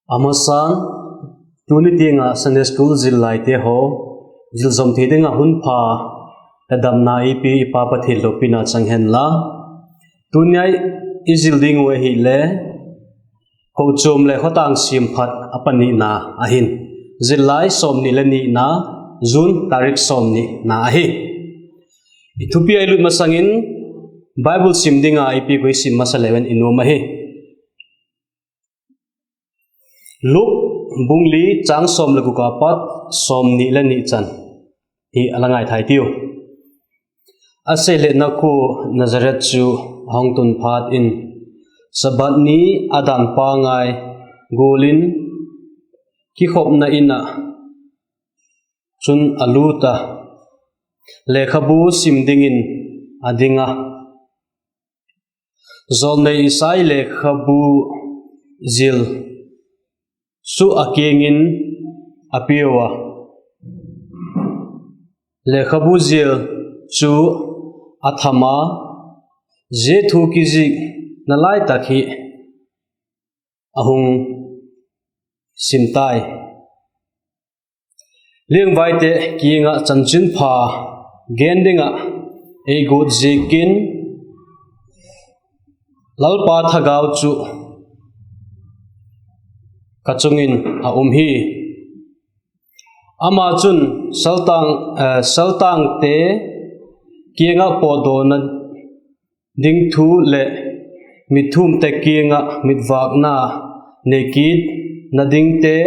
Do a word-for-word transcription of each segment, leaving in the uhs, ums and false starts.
A masan, tuni tiang ah Sunday School zillaite haw zil zom thei ding ah hun pha, la damna ei pia i Pa Pathian lopina chang hen la. Tuni a i zil ding uh ahileh, Kochuam leh Khawtang Siamphat a panina ahi'n. Zillai sawmni leh nina, June tarik sawmnina ahi. I thupi a i lut masang in, Bible sim ding a i piak uh i sim masa leu in i nuam ahi. Luke bung li, chang sawm leh guk a pat sawmni leh ni chan hi a la ngaithai tiu. A seilehna khua Nazareth chu a hung tun phat in, Sabbath ni a dan pangai gual in kikhopna In ah chun a lût a, lekhabu sim dingin a ding a. Jawlnei Isai lekhabu zil chu a kiang in a piau a, lekhabu zil chu a tham a, zia thu kizikna lai tak hi a hung sim tai. Liangvaite kiang ah chanchinpha gen ding ah ei guat ziakin, Lalpa thagau chu ka chung in a um hi. Ama chun saltang, eh, saltangte kiang ah pawtdawna ding thu leh mitthumte kiang ah mitvâkna nei kitna dingte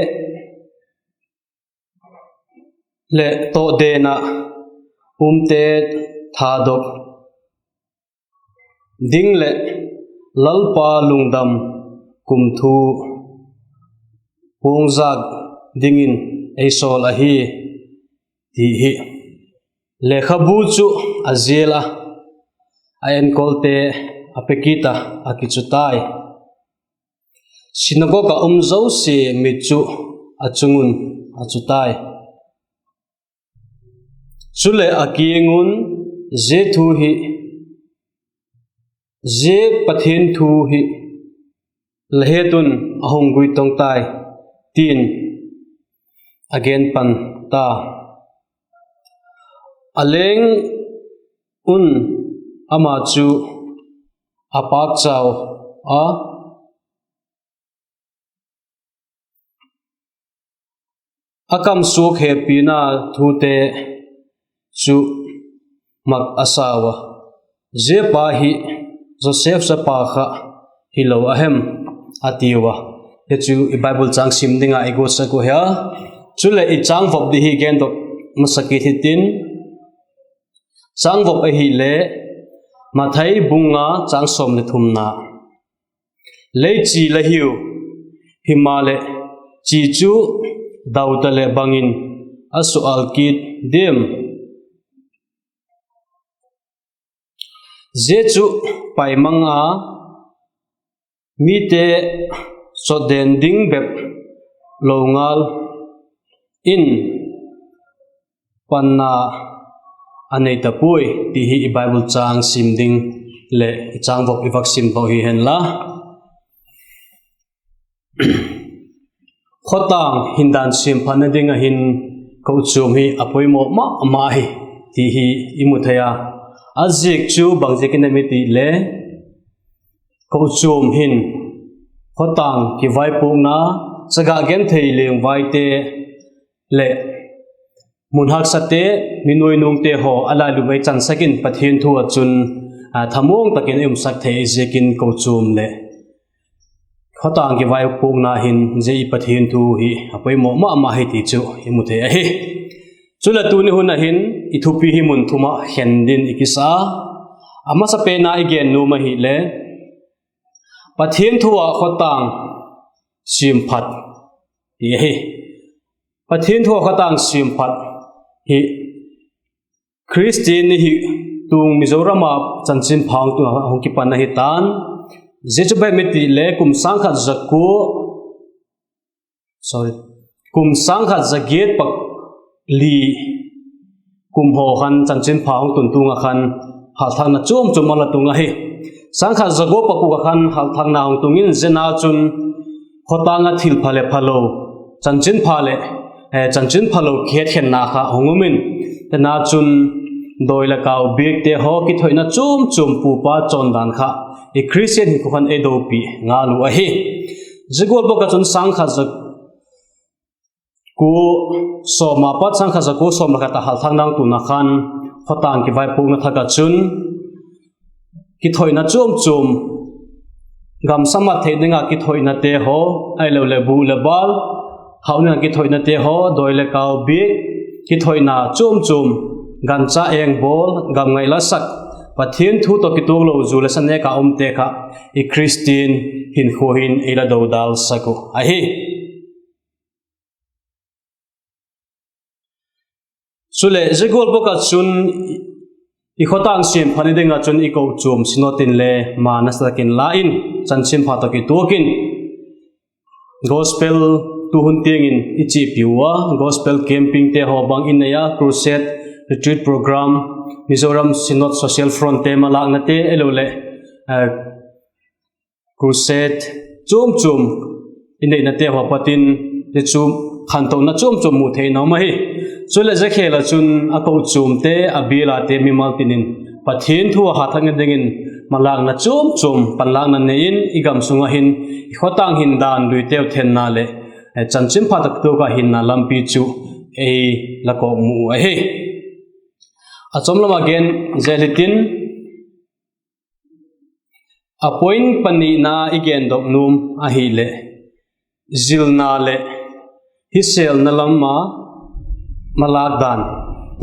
leh tawtden ah umte thadok ding leh Lalpa lungdam kum thu puangzâk dingin ei sawl ahi, ti hi. Lekhabu chu a zial a, a enkolte a pe kit a, a kichu tai. Sinagog ah um zosia mit chu a chung un a chu tai. Chuleh a kiang un, Zia thu hi, zia Pathian thu hi la het un a hung guitong tai, ti'n a gen pan ta. A leng un ama chu a pâkchau a, a kamsuak hepina thute chu mak a sau a, Zia pa hi Joseph chapa kha hilo a hem? a tiu a. Hi chu i Bible châng sim ding a i guatsak uh hi a. Chuleh i châng vop di hi gendok masa kit hitin, châng vop ahileh Mathai bung nga châng sawm leh thumna. Lei chi la hiu, himaleh chi chu dau ta leh bangin a sual kit diam? Zia chu pai mang a, mite sotden ding bep lo ngal in panna a nei ta puai, ti hi i Bible châng sim ding leh i châng vop i vak sim lo hi hen la. Khawtâng hindan siamphatna ding ah hin kochuam hi a poimaw ma ma hi, ti hi i mu thei a. A ziak chu bang ziakin em i ti le, kochuam hin khawtâng kivaipuakna, chaga genthei lengvaite leh mun haksate, mi nuai nuamte haw a lailup ei chansak in Pathian thu ah chun, a, thamuang tak in ei umsak thei ziakin kochuam leh khawtâng kivaipuakna hin zia i Pathian thu hi a poimaw ma ma hi ti chu i mu thei ahi. Chuleh tuni hun ah hin i thupi hi mun thum ah khen din i kisa a. A masapen a i gen nuam ahileh, Pathian thu ah khawtâng siamphat, ti ahi. Pathian thu ah khawtâng siamphat hi Khristian ni hi tung Mizoram a chanchinpha tung a hung kipan ahi ta'n. Zia chu bang em i ti le kum sâng khat za kua, sorry, kum sâng khat za giat pak li kum haw khan chanchinpha hung tun tung ah khan halthakna chuam chuam a la tung ahi. Sâng khat za kua pakua ah khan halthakna hung tung in, zia ah chun khawtâng ah thil pha leh phalo, chanchinpha leh, eh, chanchinphalo kihetkhenna kha hung um in, tena chun dawi leh kau biakte haw kithoina chuam chuam pupa chawndan kha i Christian hinkhua khan ei dopi ngal uh ahi. Zia gual bawk ah chun sâng khat za kua sawm a pat sâng khat za kua sawm leh khat a halthâkna hung tun ah khan, khawtâng kivaipuakna thak ah chun kithoina chuam chuam, gam sa mat thei ding ah kithoinate haw, ahiloleh bu leh bâl hau ding ah kithoinate haw, dawi leh kau biak, kithoina chuam chuam, gancha eng bawl, gam ngai la sak, Pathian thu tawh kituak lo zu leh sa nêk a umte kha i Christian hinkhua hin ei la dodal sak uh ahi. Chuleh zia gual bawk ah chun i khawtâng siam phat ni ding ah chun i kochuam Synod in le ma nasa tak in la in, chanchinpha tawh kituak in, Gospel tu hun tiang in i chiapiu a, Gospel campingte haw bang i nei a, crusade, retreat program, Mizoram Synod Social Frontte malâknate ahiloleh, eh, crusade chuam chuam i neinate haw pat in, zia chu khantona chuam chuam mu thei in a um ahi. Chuleh zia khêl ah chun a kochuamte, a bialate mimal tin in Pathian thu a hatthâkna dingin malâkna chuam chuam panlâkna nei in i gam sung ah hin i khawtâng hin dan luiteu thenna leh, eh, chanchinpha tawh kituak ah hinna lampi chu ei la kawkmu uh ahi. A chawm lam ah gen zel hitin, a point panina i gendok nuam ahileh, zilna leh hisêlna lam a malâk dan,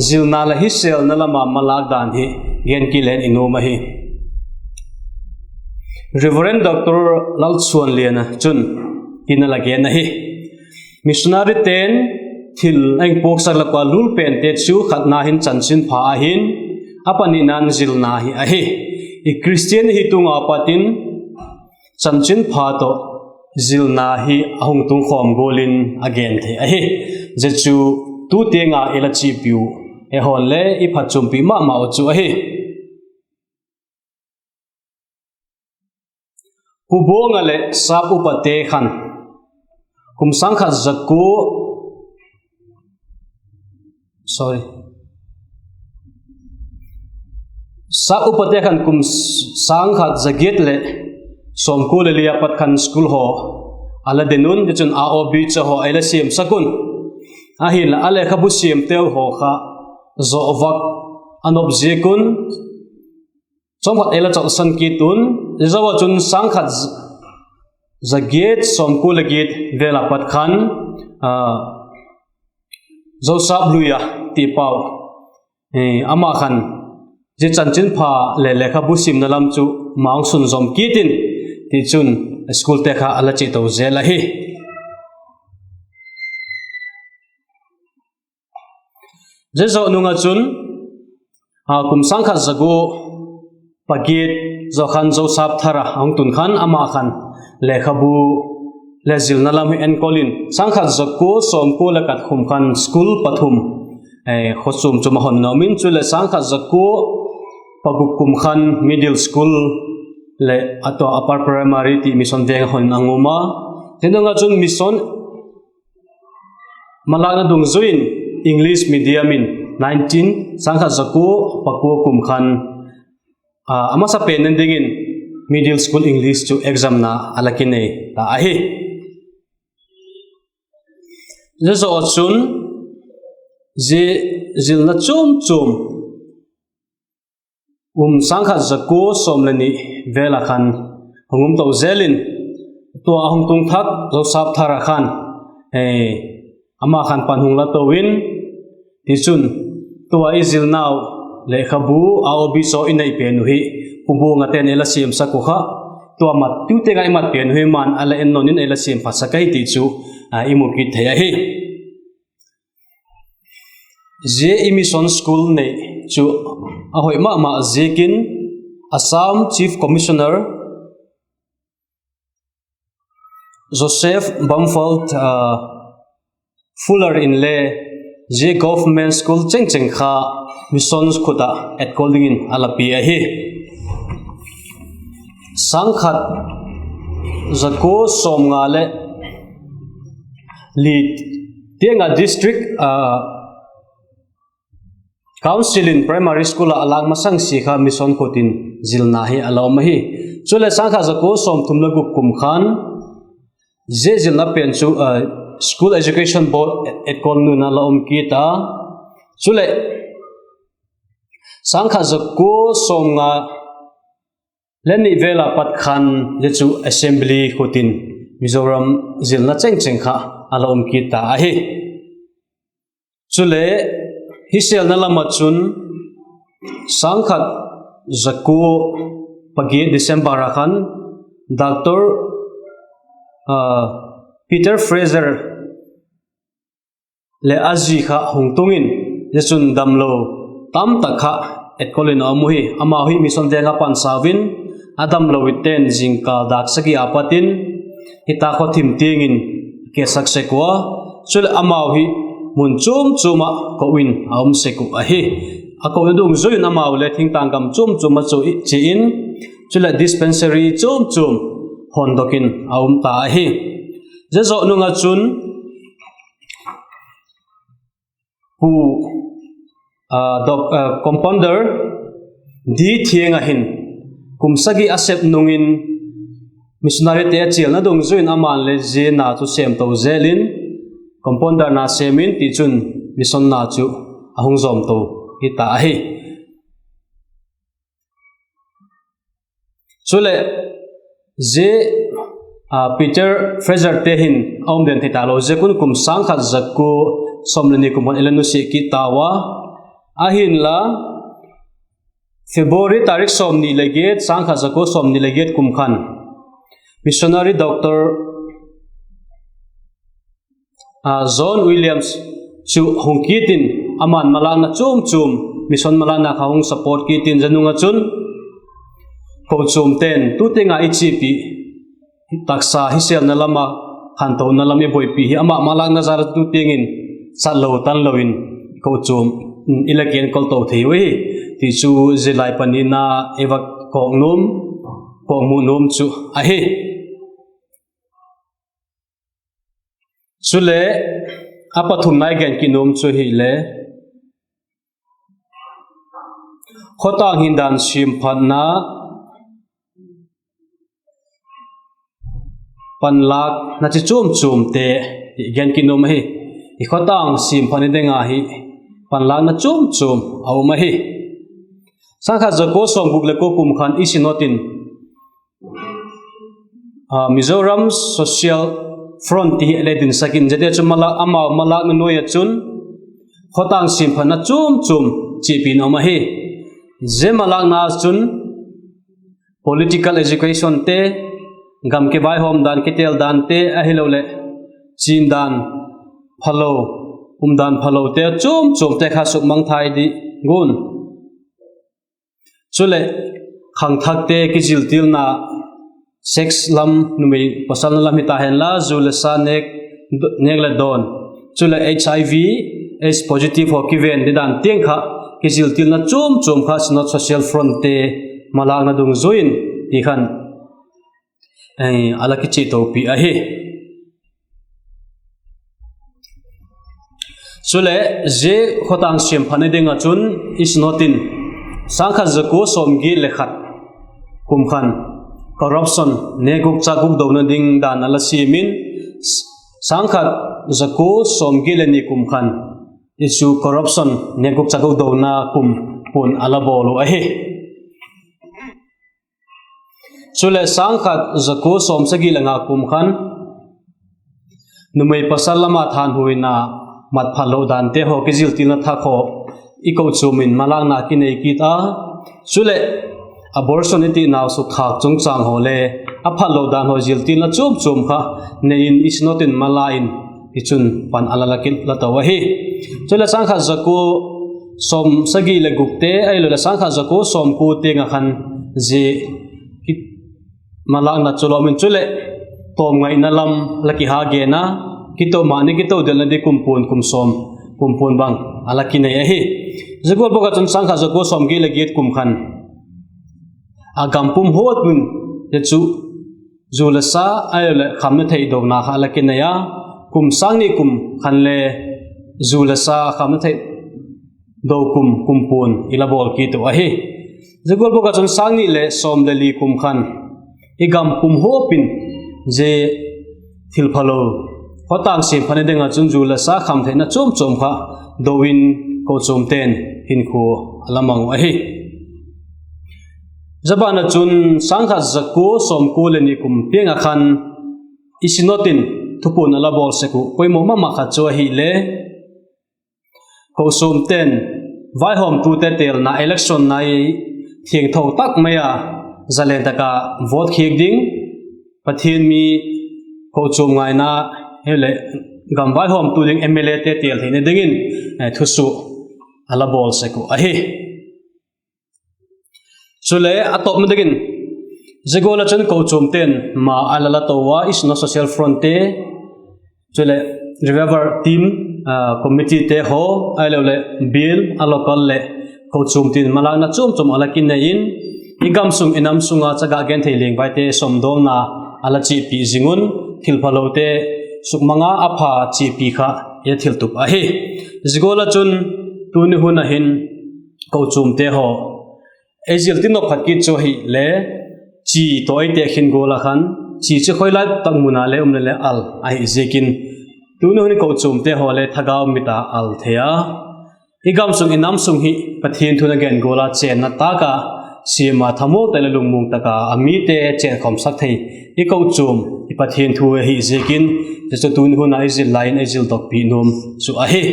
zilna leh hisêlna lam a malâk dan hi gen kit leng i nuam ahi. Reverend Doctor Lalsuanliana chun tin a la gen ahi: Missionaryte'n thil a hung puaksak lak ua lul pente chu khatna hin chanchinpha ahi'n, a panina'n zilna hi ahi. I Christian hi tung a pat in chanchinpha tawh zilna hi a hung tungkhawm gual in a gen thei ahi. Zia chu tu tiang a i la chiapiu, eihaw'n le i phatchuampi ma ma uh chu ahi. Pu Buang ah leh sap upate khan kum sâng khat za kua, sorry, sap upate khan kum sâng khat za giat leh sawmkua leh li a pat khan school haw a la den un, tichun R O B cha haw ei la siamsak un. Ahinla a lekhabu siamteu haw kha zawh vak a nop ziak un, chawm khat ei la chawlsan kit un. Zia zo ah chun sâng khat za giat sawmkua leh giat vel a pat khan, Zosap Lui a ti pau, ama khan zia chanchinpha leh lekhabu simna lam chu ma hung sunzawm kit in, tichun schoolte kha a la chia to zel ahi. Zia zo nung ah chun, kum sâng khat za kua pagiat zo khan Zosap Thar a hung tun khan ama khan lekhabu leh zilna lam hi enkol in sâng khat za kua sawmkua leh khat kum khan school pathum, khaw chuam chuam a hon na um in, chuleh sâng khat za kua paguk kum khan middle school leh a tawh upper primary ti mission veng a hon a um a. Zia nung ah chun mission malâkna dungzui in English medium in nineteen, sâng khat za kua pakua kum khan, a masapen na dingin middle school English chu examna a la kinei ta ahi. Zia zo ah chun zia zilna chuam chuam kum sâng khat za kua sawm leh ni vel a khan hung um to zel in, tua a hung tung thak Zosap Thar a khan, ama khan pan hung la to in, tichun tua i zilnau lekhabu, R O B chaw i nei pen uh hi Pu Buang ate'n ei la siamsak uh kha, tua mat tu tiang a i mat pen uh hi ma'n a la en nawn in ei la siam phasak ahi ti chu i mu kit thei ahi. Zia i mission school nei chu a hoi ma ma ziakin Assam Chief Commissioner Joseph Bamfal Fuller inle zia government school chengcheng kha mission khut ah etkol dingin a la pia ahi. Sâng khat za kua sawmnga leh li tiang ah district council in primary school ah a lâk masang sia kha mission khut in zilna hi a la um ahi. Chuleh sângkhat za kua sawmthum le guk kum khan zia zilna pen chu School Education Board etkol nung in a la um kit a. Chuleh sângkhat za kua sawmnga le ni vel a pat khan zia chu assembly khut in Mizoram zilna chengcheng kha a la um kit ta ahi. Chule, hisêlna lam ah chun sângkhat za kua pagiat December ah khan Dr. Peter Fraser leh a zi kha hung tung in, zia chun damlo tamtak kha etkol in a um uhi. Amau hi mission veng ah pansau in, a damlo ite'n zingkal dâk sagi a pat in hita khaw thim tiang in kisak sek ua. Chuleh amau hi mun chuam chuam ah ko in a um sek uh ahi. A kona dungzui in amau le thingtâng gam chuam chuam ah chu chia in, chuleh dispensary chuam chuam hondok in a um ta ahi. Zia zaw nung ah chun Pu, Compounder D. Thiang ah hin kum sagi a sep nung in missionaryte a chialna dungzui in ama'n le zia na chu sêm to zel in, Compounder na sêm in tichun mission na chu a hung zawm to hita ahi. Chuleh, zia Peter Fraser te hin a um den thei talo ziak un kum sângkhat za kua sawm le ni kum khan i la nusia kit tau a. Ahinla, February tarik sawmni le giat, sângkhat za kua sawmni le giat kum khan missionary Dr. John Williams chu hung kit in, ama'n malâkna chuam chuam, mission malâkna kha hung support kit in, zia nung ah chun kochuamte'n tu tiang a i chiapi, taksa hisêlna lam ah, khantona lam i buaipi hi ama malâkna jal ah tu tiang in chat lo tan lo in, kochuam i la kenkol to thei uhi. Tichu zia lai panina i va kawkmu nuam chu ahi. Chule, a pathumna i gen kit nuam chu hile, khawtâng hindan siamphatna panlâkna chi chuam chuamte i gen kit nuam ahi. I khawtâng siamphatna ding a hi panlâkna chuam chuam a um ahi. Sângkhat za kua sawmguk leh kua kum khan East Synod in Mizoram Social Front ti hi a le dinsak in, ziate chu amau malâkna nuai ah chun khawtâng siamphatna chuam chuam chiapi'n a um ahi. Zia malâkna chun political educationte, gam kivaihawm dan, kitêl dante, ahiloleh chin dan phalo, umdan phalote chuam chuamte kha sukmangthai di guan. Chuleh, khangthakte kiziltilna, sex lam, numei pawsalna lam hita henla, zu le sa, nêk leh dawn, chuleh HIV, AIDS positive haw kiven didan tiang kha, kiziltilna chuam chuam kha Synod Social Frontte malâkna dungzui in ti khan a la kichiatopi ahi. Chuleh, zia khawtâng siamphatna ding ah chun East Synod in sângkhat za kua sawmgiat leh khat kum khan corruption, nêkguk châkguk dona ding dan a la siam in, sângkhat za kua sawmgiat leh ni kum khan i chu corruption, nêkguk châkguk dona kum puan a la bawl uh ahi. Chuleh, sângkhat za kua sawmsagi leh nga kum khan numei pasal lam ah thanhuaina, mat phallo dante haw kiziltilna thak haw i kochuam in malâkna kinei kit a. Chuleh, abortion i ti nau sukthâk chungchâng haw le a phallo dan haw ziltilna chuam chuam kha nei in East Synod in mala in tichun pan a la la kit la to ahi. Chuleh, sângkhat za kua sawmsagi leh gukte ahiloleh sângkhat za kua sawmkua tiang ah khan zia malâkna chu la um in, chuleh, tawmngaina lam la kiha gen a, kito mani kitodelna di kum puan, kum sawm, kum puan bang a la kinei ahi. Zia gual bawk ah chun sângkhat za kua sawmgiat leh giat kum khan a gam pum huat un, zia chu zu le sa ahiloleh khamna theidona kha a la kinei a, kum sâng ni kum khan le zu le sa kham thei do kum kumpuan i la bawl kit uh ahi. Zia gual bawk ah chun sâng ni leh sawm le li kum khan i gam pum huap in zia thilphalo, khawtâng siamphatna ding ah chun zu le sa kham theina chuam chuam kha do in kochuamte'n hinkhua a la mang uh ahi. Zia ban ah chun sâng khat za kua sawmkua leh ni kum tiang ah khan i Synod in thupuan a la bawl sek uh poimaw ma ma khat chu ahile, kochuamte'n vaihawmtute têlna election nai thiangtho tak mai a zalen tak a vote khiak ding, Pathian mi kochuam ngaina hileh gam vaihawmtu ding M L Ate têl theina dingin thusuak a la bawl sek uh ahi. Chule a tawpna dingin zia gual ah chun kochuamte'n ma a la la to ua, East North Social Frontte, chuleh Revival Team, committeete haw, ahiloleh bial a local leh kochuam tin malâkna chuam chuam a la kinei in, i gam sung i nam sung a chaga genthei lengvaite sawmdawngna a la chiapi zing un, thilphalote sukmang a a pha chiapi kha i thiltup ahi. Zia gual ah chun tuni hun ah hin kochuamte haw ei zil ti nop khat kit chu ahile, chi tawh ei têk hin gual ah khan, chi chu khoi lai tak mun a le um le le al ahi ziakin, tuni hun kochuamte haw le thagau mit a al thei a, i gam sung i nam sung hi Pathian thu a gen gual a chênna tâk a siam a, thamuang tak leh lungmuang tak a a mite chênkhawmsak thei i kochuam i Pathian thu ahi ziakin, zia chu tuni hun a i zil lai in ei zildokpi nuam chu ahi.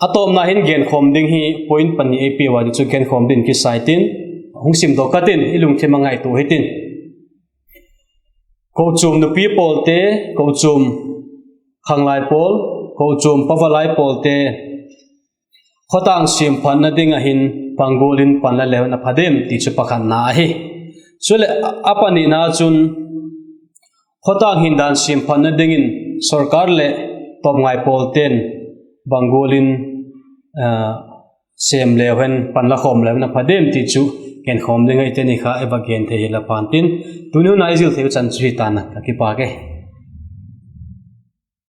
A tawpna hin genkhawm ding hi point pani ei pia ua, zia chu genkhawm dingin kisai tin, hung simdok ka tin, i lungthim a ngaitua hitin. Kochuam nupi pawlte, kochuam khanglai pawl, kochuam pavalai pawlte, khawtâng siamphatna ding ah hin bang gual in pan la leu na pha diam ti chu pakhatna ahi. Chuleh a panina chun, khawtâng hindan siamphatna dingin sorkar leh tawpngai pawlte'n bang gual in sêm leu hen, pan la khawm leu na pha diam ti chu genkhawm ding ahi. Teni kha i va gen thei hi la pha'n tin, tuni hun a i zil thei uh chan chu hi ta'n a, ka kipâk e.